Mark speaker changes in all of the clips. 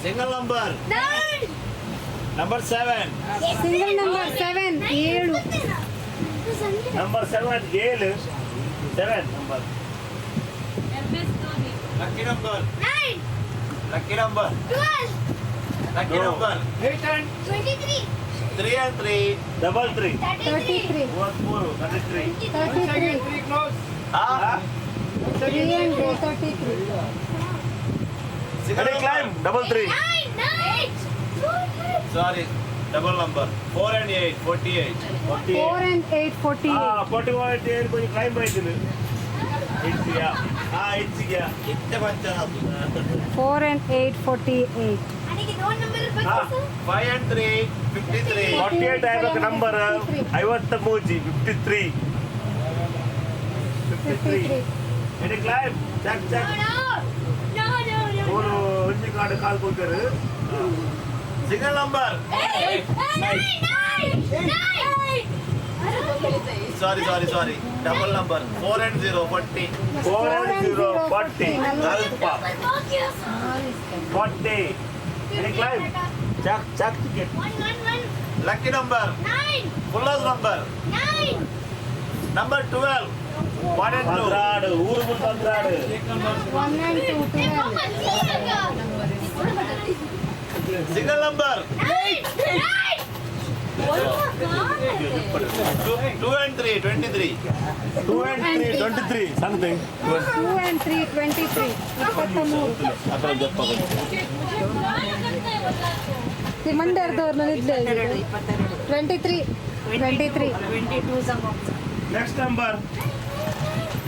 Speaker 1: Single number.
Speaker 2: 9.
Speaker 1: Number 7.
Speaker 3: Single number 7 7.
Speaker 4: Number 7 7 7 number.
Speaker 1: Lucky number.
Speaker 2: 9.
Speaker 1: Lucky number.
Speaker 2: 12.
Speaker 1: Lucky
Speaker 4: No.
Speaker 1: Number.
Speaker 5: 8 and
Speaker 2: 23.
Speaker 1: 3 and 3.
Speaker 4: Double 3.
Speaker 2: 33.
Speaker 3: 33.
Speaker 4: 33.
Speaker 3: 33.
Speaker 5: 3 close.
Speaker 1: Ah.
Speaker 3: 3 and 3 33.
Speaker 1: Single
Speaker 4: Ready, climb. Double 3.
Speaker 2: 9. 9.
Speaker 1: Sorry. Double number. 4 and 8. 48.
Speaker 3: 4 and 8 48.
Speaker 4: 48 కొంచెం climb అవుతుంది. ఇచ్చిగా ఇచ్చిగా
Speaker 1: ఇట్టే పంచాను.
Speaker 3: 4 and 8 48.
Speaker 2: అనికి no number ಬಂತು.
Speaker 1: 5 and 3. 53.
Speaker 4: 48 ಆಗಬೇಕು number. 53 53 53. Ready, climb. Check check.
Speaker 2: No no no no.
Speaker 4: ಮೂರು ಒಂಜಿ ಕಾಡು ಕಾಲು ಕೊಡ್ತಾರೆ.
Speaker 1: Single number.
Speaker 2: 8 9 9.
Speaker 1: Sorry sorry sorry. Double number. 4 and 0. 40.
Speaker 4: 4 and 0 40. ಅಲ್ಪ 40. Ready, climb. Check check ticket.
Speaker 2: 1 1 1.
Speaker 1: Lucky number.
Speaker 2: 9.
Speaker 1: Full house number.
Speaker 2: 9.
Speaker 1: Number 12. 1 and 2.
Speaker 4: 12 ಊರು ಮುಂದೆ 12.
Speaker 3: 1 and 2 12.
Speaker 1: Single number.
Speaker 2: 9 9.
Speaker 1: 2 and 3. 23.
Speaker 4: 2 and 3 23 something.
Speaker 3: 2 and 3 23. 23. ಮಂಡ್ಯದವ್ರು ನಿದ್ದೆ. 23 23.
Speaker 4: Next number.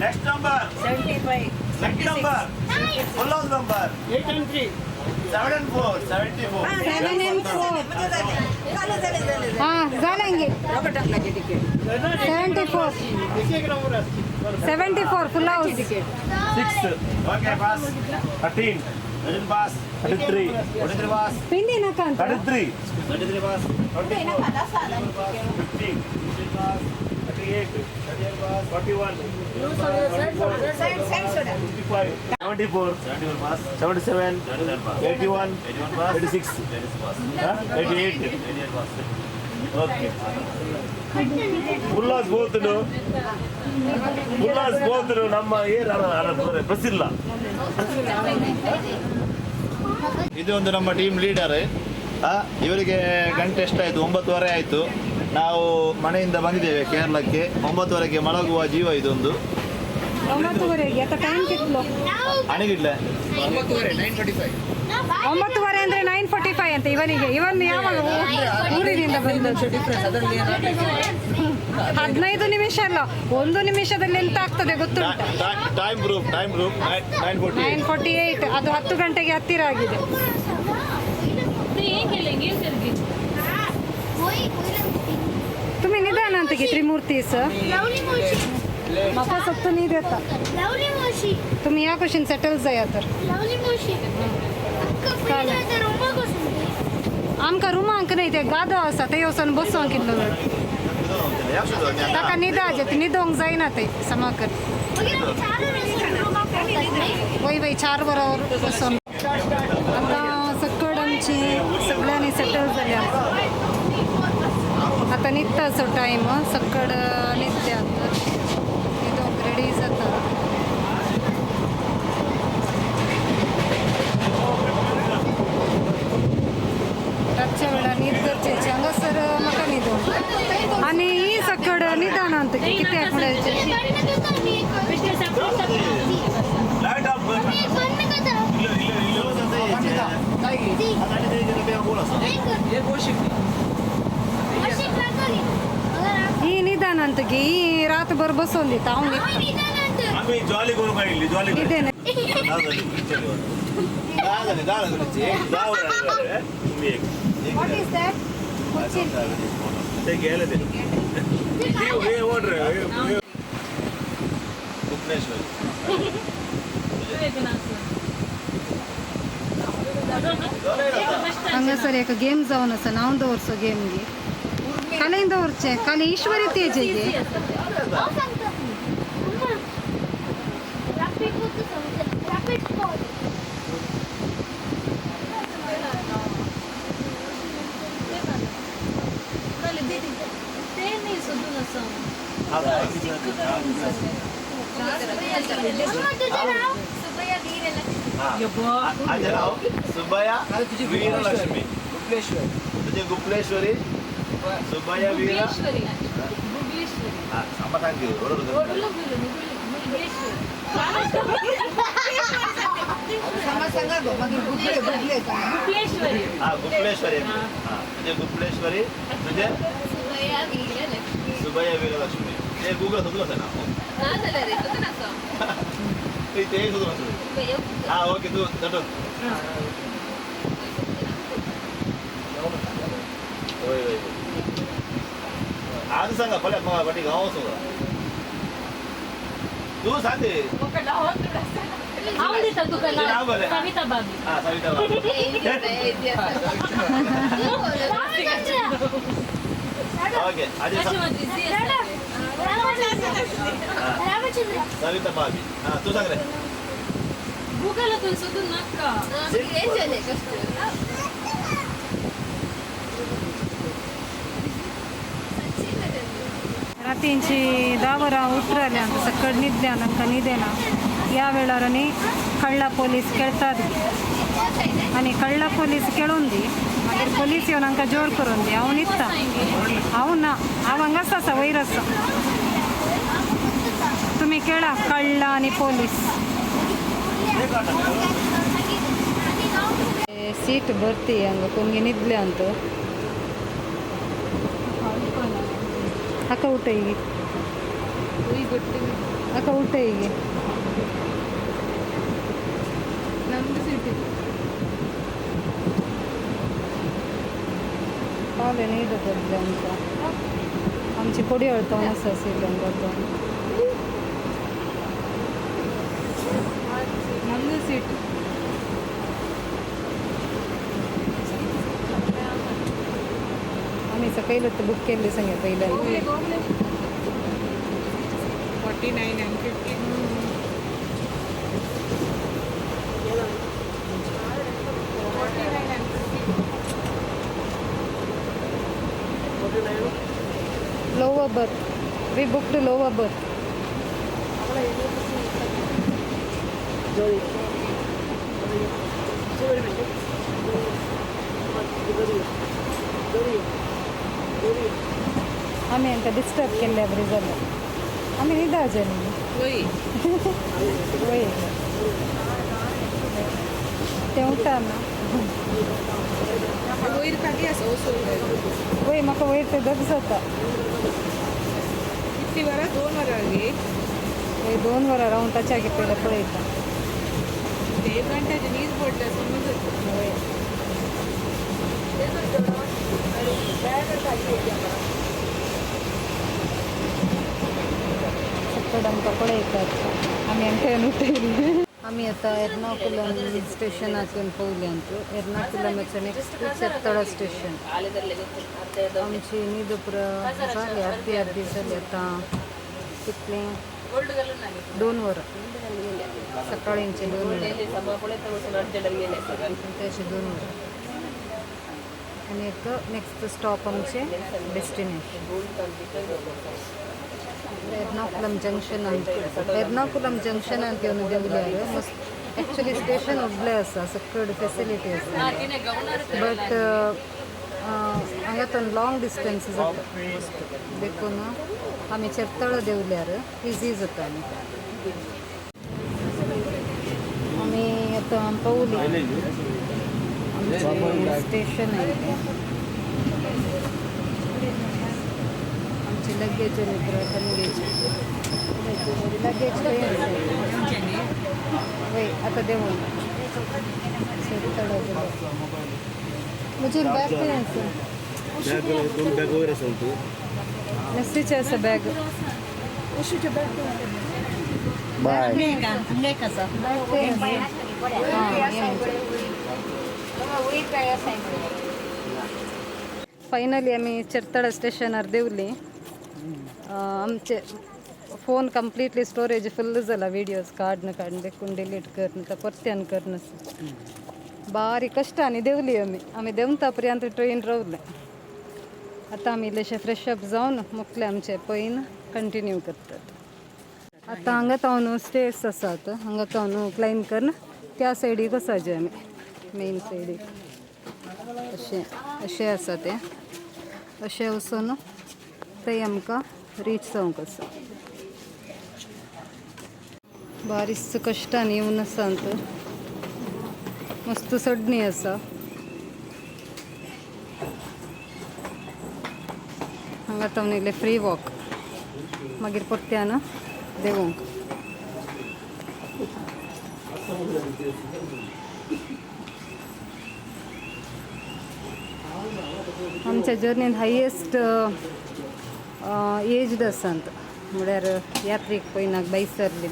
Speaker 1: Next number.
Speaker 6: 75.
Speaker 1: Lucky number. Full house number.
Speaker 5: 8 and 3.
Speaker 1: 7 and 4. 74.
Speaker 3: 7 and 4. ಹಾಂ झालं. 74. 74 full house.
Speaker 4: 6.
Speaker 1: Okay, pass.
Speaker 4: 13.
Speaker 1: 13 pass.
Speaker 4: 33.
Speaker 1: 43 pass.
Speaker 3: ಪಿಂಡಿ ನಕ ಅಂತ.
Speaker 4: 33.
Speaker 1: 33 pass.
Speaker 4: 15. 38. 41. 55. 74.
Speaker 1: 74 pass.
Speaker 4: 77.
Speaker 1: 77 pass.
Speaker 4: 81.
Speaker 1: 81 pass.
Speaker 4: 86.
Speaker 1: 86 pass.
Speaker 4: 88.
Speaker 1: 88 pass.
Speaker 4: Okay. Full house ಬೋತನು. ಫುಲ್ಲಾಸ್ ಬೋತನು ನಮ್ಮ air ಬಸ್ಸಿಲ್ಲ.
Speaker 1: ಇದು ಒಂದು ನಮ್ಮ ಟೀಮ್ ಲೀಡರ್. ಇವರಿಗೆ ಗಂಟೆ ಎಷ್ಟಾಯಿತು? 9:30 ಆಯಿತು. ನಾವು ಮನೆಯಿಂದ ಬಂದಿದ್ದೇವೆ ಕೇರಳಕ್ಕೆ. 9:30ಕ್ಕೆ ಮಲಗುವ ಜೀವ ಇದೊಂದು.
Speaker 3: 9:30ಗೆ ಅಥವಾ ಟೈಮ್ ಕಿತ್ಲು?
Speaker 1: ಅಣಿಗಿಡ್ಲೆ.
Speaker 3: 9:30 ಅಂದ್ರೆ 9:45 ಅಂತ ಇವನಿಗೆ. ಇವನ್ ಯಾವಾಗ ಊರಿನಿಂದ ಬಂದದ್ದು? 15 ನಿಮಿಷ ಅಲ್ಲ, 1 ನಿಮಿಷದಲ್ಲಿ ಎಂತ ಆಗ್ತದೆ ಗೊತ್ತುಂಟ?
Speaker 1: Time proof, time proof. 9:48.
Speaker 3: 9:48. ಅದು 10 ಗಂಟೆಗೆ ಹತ್ತಿರ ಆಗಿದೆ. तुम्ही निदान ಅಂತ ತ್ರಿಮೂರ್ತೀಸ್ म्हाका फक्त न्हीद येता. तुमी ह्या क्वेश्चन सेटल जाया तर. आमकां रुमांक न्हय ते गादो आसा थंय वचोन बसोंक कितलो वेळ ताका न्हिदाचें न्हिदोंक जायना थंय समाकर. वय वय 4 वरां बसोन. आतां सकड आमची सगळ्यांनी सेटल जाल्या. आतां न्हिदताचो टायम. सकड न्हिदते आतां न्हिदोंक रेडी जाता. रातच्या वेळार न्हीद गरजेची. हांगासर म्हाका न्हिदोंक आनी ही सकड निदान अंत कित्याक म्हणल्यार
Speaker 4: ಲೈಟ್ ಆಫ್. ಇಲ್ಲ ಇಲ್ಲ ಇಲ್ಲ.
Speaker 3: ಈ ನಿಧಾನ ಅಂತ ಈ ರಾತ್ ಬರ್ ಬಸ್ಸೊಂದಿತ್ತು ಅವ್ನು.
Speaker 4: ಆಮೆ ಜಾಲಿ ಕೊರುಕ ಇಲ್ಲಿ ಜಾಲಿ.
Speaker 3: ಇದೇನೆ. What is that? Cochin.
Speaker 1: Bhubaneswar.
Speaker 3: हांगासर एक गेम जावन आसा. नांव दवरचो गेमगे खाली दवरचे खाली ईश्वरी तेजेगे.
Speaker 2: तुझं नाव? सुबया वीरलक्ष्मी.
Speaker 1: माझे नाव सुब्बया वीरलक्ष्मी. तुझे गुप्लेश्वरी सुब्बया वीर. हा, सांबा सांग की, बरोबर. हा, गुप्लेश्वरी. हा, तुझे गुप्लेश्वरी. तुझे
Speaker 2: सुबया वीरलक्ष्मी.
Speaker 1: सुब्बया वीरलक्ष्मी. ते गुगल सोदून आसा ना ते ते सोदून आसा. हा, ओके, तू दटून. होय होय, आज सांगा पळय म्हाका फाटी गांव वचूंक. तू सांग ते.
Speaker 5: हांव दिता तुका.
Speaker 1: तुझं नाव बरें.
Speaker 5: सविता बाबी.
Speaker 1: हा, सविता बाबी. ओके, आजी.
Speaker 2: रामचंद्र.
Speaker 1: सविता बाबी. हा, तू सांग रे.
Speaker 5: गुगलातून सोदून नाका.
Speaker 3: रातींची 10 वरां उतरले ಅಂತ ಸಕ್ಕಡ್ ನಿದ್ದೆ ಅನಂಕ ನಿದೇನ. या वेळार कळ्ळा पोलीस खेळतात आणि कळ्ळा पोलीस खेळून दी. मागीर पोलीस येवन हांकां जोर करून दी. हांव न्हिदता, हांव ना, हांव हांगाच आसा वयर आसा. तुमी खेळा कळ्ळा आनी पोलीस. सीट भरती हांगा कोंगी न्हिदले अंत. ಅಕ್ಕ, ಊಟ ಹೀಗೆ. ಅಕ್ಕ, ಊಟ ಹೀಗೆ.
Speaker 6: ನಮ್ದು ಸೀಟ್.
Speaker 3: पावले न्ही दवरले आमकां. आमची कोडी अळतो आसा सीट आमकां.
Speaker 6: ನಮ್ದು ಸೀಟ್.
Speaker 3: आमी सकयलूच बूक केल्ली सांगे पयल्यान.
Speaker 6: 49 and 50. 49 and 50.
Speaker 3: Lower berth. We booked lower berth. आमी आमकां डिस्टर्ब केल्ले बरी जालें. आमी न्हिदाचे न्ही.
Speaker 6: वय.
Speaker 3: वय, तें उठा ना.
Speaker 6: वयर खाली आसा वचून.
Speaker 3: वय, म्हाका वयर ते दग जाता.
Speaker 6: कितली वरां? 2 वरां गे.
Speaker 3: वय, 2 वरां रावन ताच्या पयलें पळयता.
Speaker 6: एक घंट्याचे न्हीद पडटा समज.
Speaker 3: वय. सकड आमकां पळयतात. आमी आमकां उठयली. आमी आतां एर्नाकुलम स्टेशनाक येवन पावले अंतू. एर्नाकुलमाचे next चेरतळा station. आमची न्हीद पुरो जाली, अर्दी अर्दी जाली. आतां कितलीं? 2 वरां. सकाळींचे 2 वरां, तशें 2 वरां. आनी एक नेक्स्ट स्टॉप आमचें डेस्टिनेशन एर्नाकुलम जंक्शन ಅಂತ. एर्नाकुलम जंक्शन ಅಂತ येवन देंवल्यार मस्त. एक्चुअली स्टेशन व्हडलें आसा, सकड फेसिलिटी आसा, बट हांगा लाँग डिस्टन्स जाता देखून आमी चेरतळ देंवल्यार इजी जाता. आनी आमी आतां पावली. आमचें स्टेशन आयलें. आमची लगेज आनी पुरो लगेज लगेज खंय आसा? वय, आतां देंवून चेरतळ. म्हजी बॅग खंय आसा?
Speaker 4: दोन बॅग वयर आसा तूं.
Speaker 3: नेस्टीचे आसा बॅग.
Speaker 1: बाय.
Speaker 3: बॅग खंय आसा? हां. फायनली आमी चेरतळ स्टेशनार देंवली. आमचे फोन कंप्लिटली स्टोरेज फुल्ल जाला. विडियोज काडन काडून देखून डिलीट करन परत्यान करन बारीक कश्टांनी देंवली आमी. आमी देंवता पर्यंत ट्रेन रावलें. आतां आमी इल्लेशे फ्रेश अप जावन मुखले आमचे पळयन. कंटिन्यू करतात. आतां हांगा तावन स्टेर्स आसात, हांगा तावन क्लायम करून त्या सायडीक वचाचें आमी, मेन सायडीक. अशें अशें आसा तें. अशें वचून थंय आमकां रीच जावंक आसा. बारीस कश्टान येवन आसा अंत, मस्त चडणी आसा. हांगा तावन इल्लें फ्री वॉक, मागीर परत्यान देवोंक. आमच्या जर्नीन हायेस्ट एज्ड आसात, म्हळ्यार यात्रेक पयनाक बैसरली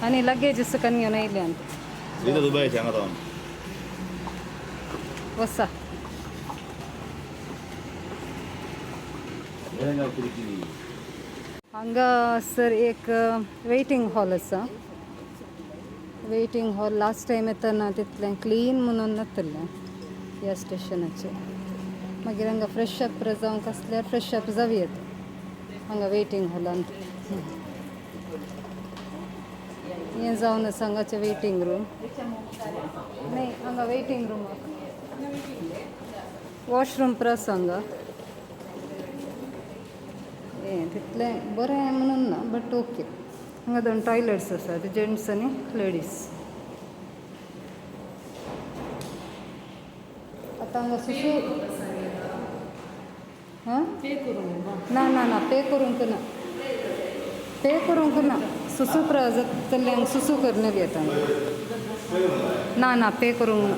Speaker 3: आनी लगेज कन घेवन आयल्यात.
Speaker 1: ಇದು ದುಬೈ ಹಾಂಗ
Speaker 3: वसा. हांगा सर एक वेटिंग हॉल आसा. वेटिंग हॉल लास्ट टायम येतना तितलें क्लीन म्हणून नातलें ह्या स्टेशनाचेर. मागीर हांगा फ्रेश अप जावंक आसल्यार फ्रेश अप जावं येता हांगा वेटिंग हॉलांत. हें जावन आसा हांगाचें वेटिंग रूम. न्हय, हांगा वेटिंग रूम, वॉशरूम प्लस हांगा. हें तितलें बरें म्हणून ना, बट ओके. हांगा दोन टॉयलेट्स आसात, जेंट्स आनी लेडीज. आतां हांगा सुसू हां ना ना ना, पे करूंक ना, पे करूंक ना. सुसू जातल्यांक सुसू करून येता. ना ना, पे करूंक ना.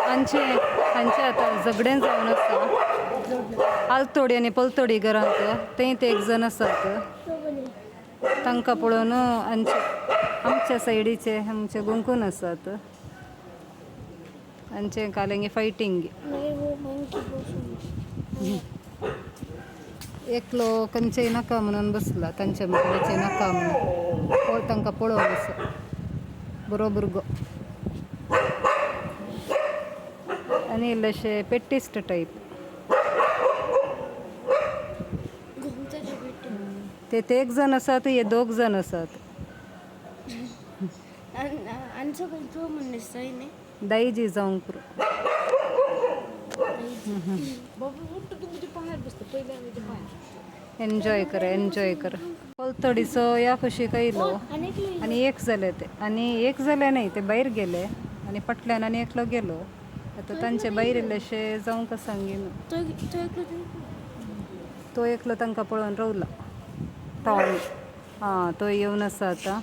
Speaker 3: हांचे हांचे आतां झगडें जावन आसा आलतोडी आनी पलतोडी घरांत. थंय ते एक जण आसात, तांकां पळोवन आमचे आमच्या सायडीचे आमचे गुंकून आसात. आमचे कालेंगे फायटींग. एकलो खंयचेय नाका म्हणून बसला, तांच्या मुखारचे नाका म्हणून तांकां पळोवन आसा बरो भुरगो. आनी इल्लेशे पेट्टिस्ट टायप ते. ते एक जण आसात, हे दोग जण आसात. दायजी जावंक पुरो. एन्जॉय कर, एन्जॉय कर. पलतडीचो ह्या कुशीक आयलो आनी एक जाले ते, आनी एक जाले न्हय, ते भायर गेले आनी फाटल्यान आनी एकलो गेलो. आतां तांचे भायर इल्लेशे जावंक सांगिना. तो एकलो तांकां पळोवन रावला टॉमी. आं, तो येवन आसा आतां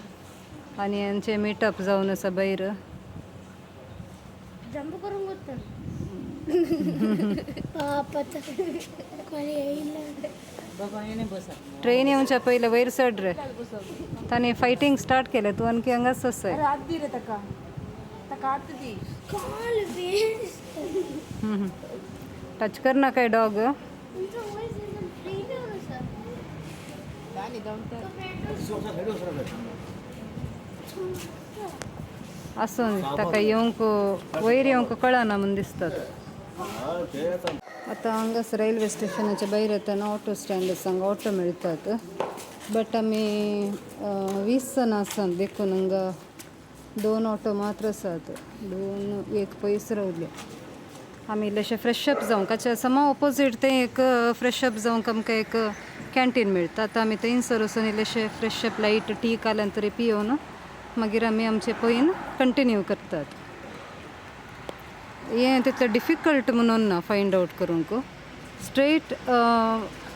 Speaker 3: आनी आमचें मिटअप जावन आसा भायर. ट्रेन येवच्या पयलें वयर चड रे. तांणी फायटींग स्टार्ट केलें, तूं आणखी हांगाच आसाय. टच कर ना काय डॉग. आसूं, ताका येवंक वयर येवंक कळना म्हूण दिसता. आतां हांगासर रेल्वे स्टेशनाच्या भायर येतना ऑटो स्टँड आसा, हांगा ऑटो मेळटात. बट आमी 20 जाणां आसात देखून हांगा 2 ऑटो मात्र आसात. 2 एक पयस रावले. आमी इल्लेशे फ्रेश अप जावंक आच्या समा ऑपोजीट थंय एक फ्रेश अप जावंक आमकां एक कॅन्टीन मेळटा. आतां आमी थंयसर वचून इल्लेशे फ्रेश अप लायट टी काल्यान तरी पियोवन मागीर आमी आमचे पयन कंटिन्यू करतात. हें तितलें डिफिकल्ट म्हणून ना फायंड आवट करूंक. स्ट्रेट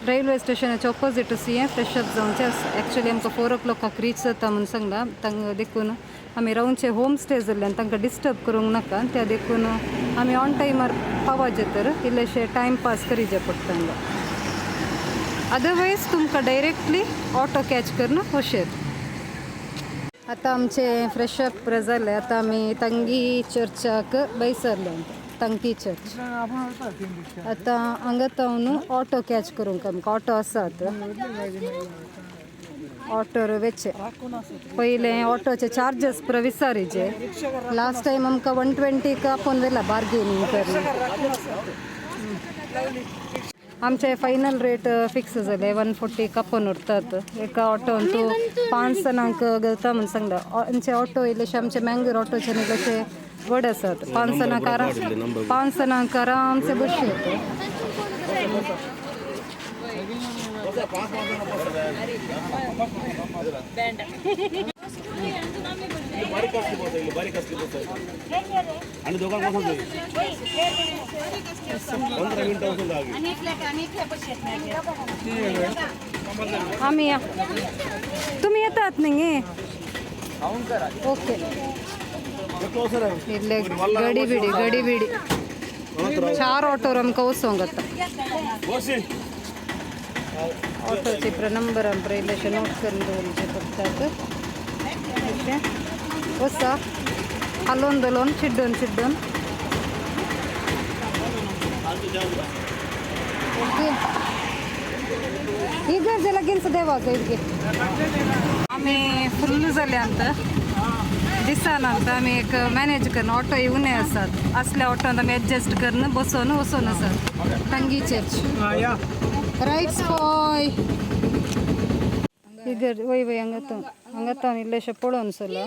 Speaker 3: रेल्वे स्टेशनाच्या ऑपोजीट हें फ्रेश अप जावचें आसा. एक्चुली आमकां 4 o'clock reach जाता म्हूण सांगलां तांकां, देखून आमी रावचे होम स्टे जाल्ल्यान तांकां डिस्टर्ब करूंक नाका. त्या देखून आमी ऑन टायमार पावाचे तर इल्लेशे टायम पास करीचे पडटा हांगा. अदरवायज तुमकां डायरेक्टली ऑटो कॅच करून वशेत. आतां आमचें फ्रेश अप जालें. आतां आमी तांगी चर्चाक बैसरले, तांकी चर्च. आतां हांगा तावन ऑटो कॅच करूंक आमकां ऑटो आसात. ऑटोर वेचे पयलें ऑटोचे चार्जस पुरा विसारीचे. लास्ट टायम आमकां 120 आपोवन व्हेला बार्गेनींग करून. आमचे फायनल रेट फिक्स जाले, 140 कापून उरतात एका ऑटोन. तूं 5 जाणांक घालता म्हूण सांगला. आमचे ऑटो इल्लेशे, आमचे मँगलोर ऑटोचे इल्लेशे व्हड आसात. 5 जाणांक आराम, 5 जाणांक आरामसे बसू येता. आम्ही या, तुम्ही येतात न्ही? ओके. इल्ले गडी बिडी गडी बिडी चार ऑटोर आमकां वचोंक जाता. ऑटोचे प्र नंबर आमकां इल्लेशे नोट करून दवरचे पडटात. अशें वचा हालोवन दलोवन चिड्डून चिड्डून. ओके, इगर्जे लागींच देवाचो इतके आमी फुल्ल जाले अंत दिसना. अंत आमी एक मॅनेज करून ऑटो येवनय आसात. असल्या ऑटोन आमी एडजस्ट करून बसोवन वचोन आसात. तंगी चर्च रायट्स पॉय इगर्ज. वय वय, हांगा हांगा इल्लेशें पळोवन चला.